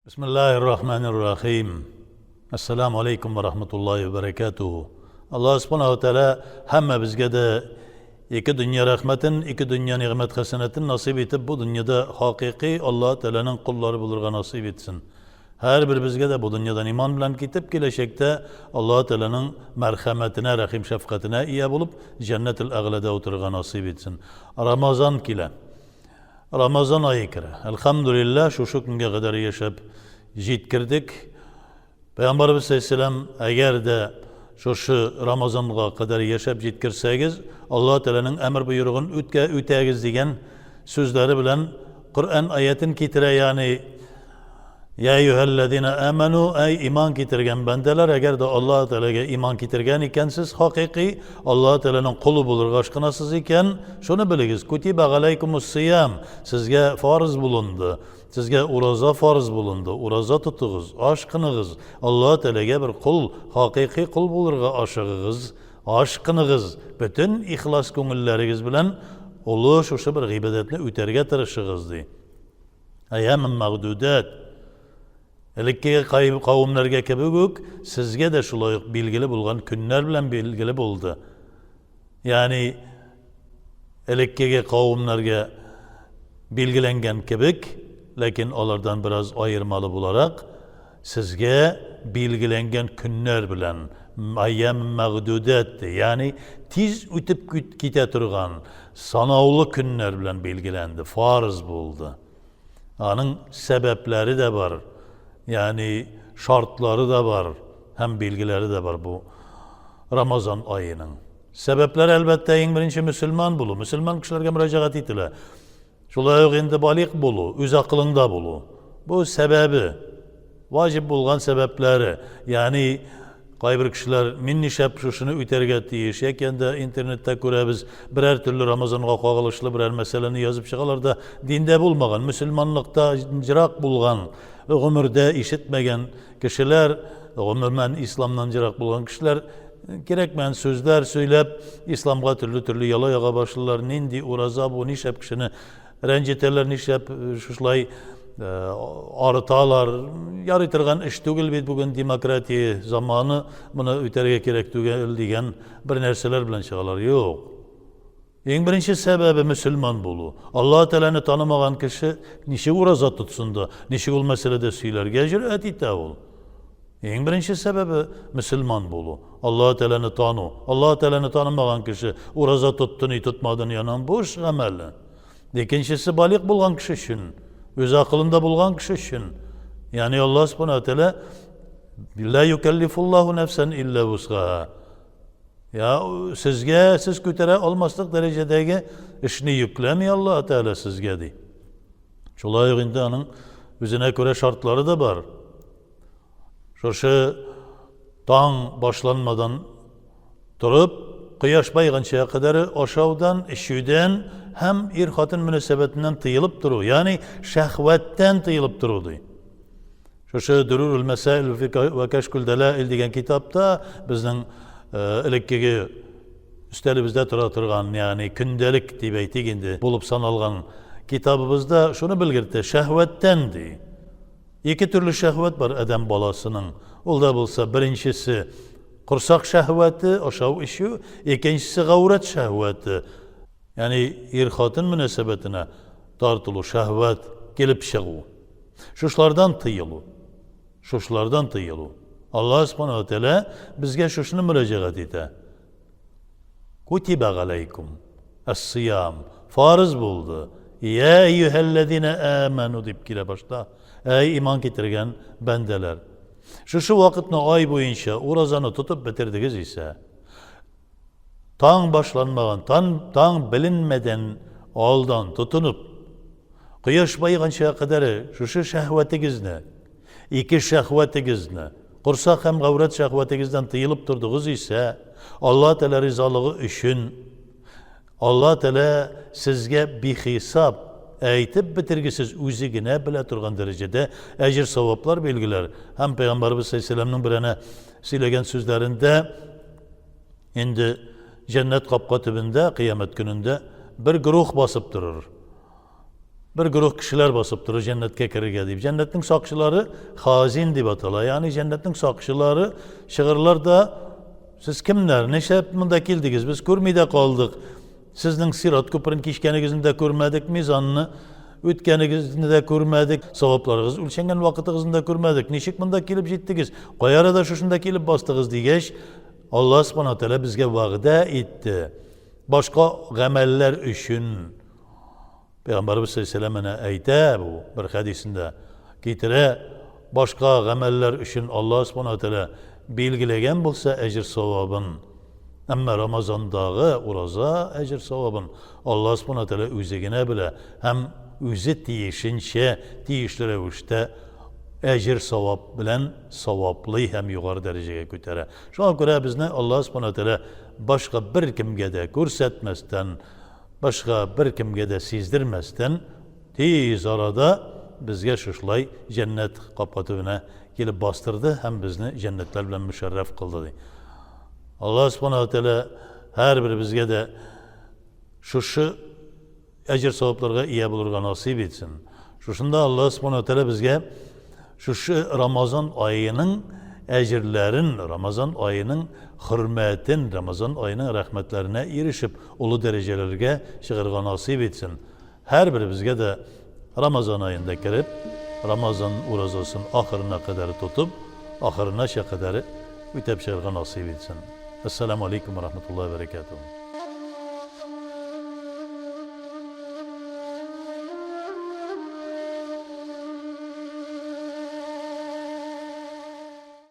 Бисмиллаһир рахманир рахим. Ассаламу алейкум ва рахматуллахи ва баракатуху. Аллаһ субханаху ва тааля һәммәбезгә дә ике дөнья рәхмәтен, ике дөнья нигъмәт хәсәнәтен насыйп итеп, бу дөньяда хакыйкый Аллаһ Тәгаләнең коллары булырга насыйп итсен. Һәрберебезгә дә бу дөньядан иман белән китеп, киләчәктә Аллаһ Тәгаләнең мәрхәмәтенә, рәхим шәфкатенә ия булып, җәннәтел әгъләдә утырырга насыйп итсен. Рамазан килә. Рамазан ае керә. Әлхәмдүлилләһ, шушы көнгә кадәр яшәп җиткердек. Пәйгамбәребез саллаллаһу әгәр дә шушы Рамазанга кадәр яшәп җиткерсәгез, Аллаһ Тәгаләнең әмер боерыгын үткә үтәгез дигән сүзләре белән Коръән аятен китерә, ягъни Я әйюһәлләзина аману, әй иман китергән бәндәләр, әгәр дә Аллаһ Тәгаләгә иман китергән икәнсез, хакыйкый Аллаһ Тәгаләнең колы булырга ашкынасыз икән, шуны белегез, кутиба галәйкумус сиям, сезгә фарыз булынды, сезгә ураза фарыз булынды, ураза тотыгыз, ашкыныгыз, Аллаһ Тәгаләгә бер кол, хакыйкый кол булырга ашыгыгыз, ашкыныгыз, бөтен ихлас күңелләрегез белән олы шушы бер гыйбадәтне үтәргә тырышыгыз, ди. Әйәмем мәгъдүдәт. Элеккеге кавемнәргә кебек үк, сезгә дә шулай ук билгеле булган көннәр белән билгеле булды. Ягъни элеккеге кавемнәргә билгеләнгән кебек, ләкин алардан бераз аермалы буларак, сезгә билгеләнгән көннәр белән әйям мәгъдүдәт, ягъни тиз үтеп китә торган санаулы көннәр белән билгеләнде, фарыз булды. Аның сәбәпләре дә бар, ягъни шартлары да бар һәм билгеләре дә бар бу Рамазан аеның. Сәбәпләре, әлбәттә, иң беренче мөселман булу. Мөселман кешеләргә мөрәҗәгать ителә. Шулай ук инде балигъ булу, үз акылыңда булу. Бу сәбәбе, ваҗиб булган сәбәпләре. Ягъни кайбер кешеләр мин нишләп шушыны үтәргә тиеш, яки анда интернетта күрәбез, берәр төрле Рамазанга кагылышлы берәр мәсьәләне язып чыгалар да, диндә булмаган, мөселманлыкта җырак булган, гомердә ишетмәгән кешеләр, гомумән исламнан җырак булган кешеләр кирәкмәгән сүзләр сөйләп, исламга төрле-төрле яла яга башлыйлар. Нинди ураза бу, нишләп кешене рәнҗетәләр, нишләп шушылай арыталар. Ярый торган эш түгел бит бүген демократия заманы, моны үтәргә кирәк түгел дигән бер нәрсәләр белән чыгалар. Юк. Иң беренче сәбәбе мөселман булу. Аллаһ Тәгаләне танымаган кеше ничек ураза тотсын да, ничек ул мәсьәләдә сөйләргә җөрьәт итә ул? Иң беренче сәбәбе мөселман булу. Аллаһ Тәгаләне тану. Аллаһ Тәгаләне танымаган кеше ураза тотты ни, тотмады ни, аның буш гамәле. Икенчесе балигъ булган кеше өчен, үз акылында булган кеше өчен. Ягъни Аллаһ Субхану Тәгалә ла юкаллифуллаһу нәфсән илля вусгаһа. Я сезгә сез күтәрә алмаслык дәрәҗәдәге эшне йөкләми Аллаһ Тәгалә сезгә ди. Шулай ук инде аның үзенә күрә шартлары да бар. Шушы таң башланмадан торып, кояш байганча кадәр ашаудан, эчүдән һәм ир-хатын мөнәсәбәтеннән тыелып тору, ягъни шәһвәттән тыелып тору ди. Шушы Дөрүрул мәсаил вә кәшкул дәлаил дигән китапта безнең элеккеге өстәлебездә тора торган, ягъни көндәлек дип әйтик инде, булып саналган китабыбызда шуны белгертә, шәһвәттән ди. Ике төрле шәһвәт бар адәм баласының. Ул да булса беренчесе корсак шәһвәте, ашау-эчү, икенчесе гаурәт шәһвәте. Ягъни ир-хатын мөнәсәбәтенә тартылу, шәһвәт килеп чыгу. Шушлардан тыелу. Шушлардан тыелу. Аллаһ Субхану ва Тәгалә безгә шушыны мөрәҗәгать итә. Кутиба галәйкум ас-сиям. Фарыз булды. Я әйюһәлләзина аману дип килә башта. Әй иман китергән бәндәләр. Шушы вакытны ай буенча уразаны тотып бетердегез исә, таң башланмаган, таң, таң беленмәдән алдан тотынып, кояш баеганча кадәр шушы шәһвәтегезне, ике шәһвәтегезне, корсак һәм гаурәт шәһвәтегездән тыелып тордыгыз исә, Алла Тәгалә ризалыгы өчен Алла Тәгалә сезгә бихисап, әйтеп бетергесез, үзе генә белә торган дәрәҗәдә әҗер-саваплар билгеләр. Һәм Пәйгамбәребез саллаллаһу алейһи бер әнә сөйләгән сүзләрендә инде җәннәт капка төбендә кыямәт көнендә бер грух басып торыр. Бер гөруһ кешеләр басып тора җәннәткә керергә дип. Җәннәтнең сакчылары хазин дип атала. Ягъни җәннәтнең сакчылары чыгырлар да сез кемнәр, нишләп монда килдегез? Без күрми дә калдык. Сезнең сират күперен кичкәнегезне дә күрмәдек, мизанны үткәнегезне дә күрмәдек, савапларыгыз үлчәнгән вакытыгызны да күрмәдек. Ничек монда килеп җиттегез? Кай арада шушында килеп бастыгыз дигәч, Аллаһ Субхану тәгалә безгә вәгъдә итте. Башка гамәлләр өчен Пәйгамбәребез саллаллаһу менә әйтә бу бер хәдисендә китерә, башка гамәлләр өчен Аллаһ субхана тәгалә билгеләгән булса әҗер савабын, әмма Рамазандагы ураза әҗер савабын Аллаһ субхана тәгалә үзе генә белә һәм үзе тиешенчә, тиешле рәвештә әҗер савап белән саваплый һәм югары дәрәҗәгә күтәрә. Шуңа күрә безне Аллаһ субхана тәгалә башка беркемгә дә күрсәтмәстән, Башка беркемгә дә сиздермәстән, тиз арада безгә шушылай җәннәт капка төбенә килеп бастырды һәм безне җәннәтләр белән мөшәррәф кылды, ди. Аллаһ Субхана ва Тәгалә һәрберебезгә дә шушы әҗер-савапларга ия булырга насыйп итсен. Шушында Аллаһ Субхана ва Тәгалә безгә Шушы Рамазан аеның әҗерләрен, Рамазан аеның хөрмәтен, Рамазан аеның рәхмәтләренә ирешеп, олы дәрәҗәләргә чыгарга насыйп итсен. Һәрберебезгә дә Рамазан аенда кереп, Рамазан уразасын ахырына кадәр тотып, ахырынача кадәр үтәп чыгарга насыйп итсен. Әссәламү алейкум ва рахматуллаһи ва бәрәкәтүһ.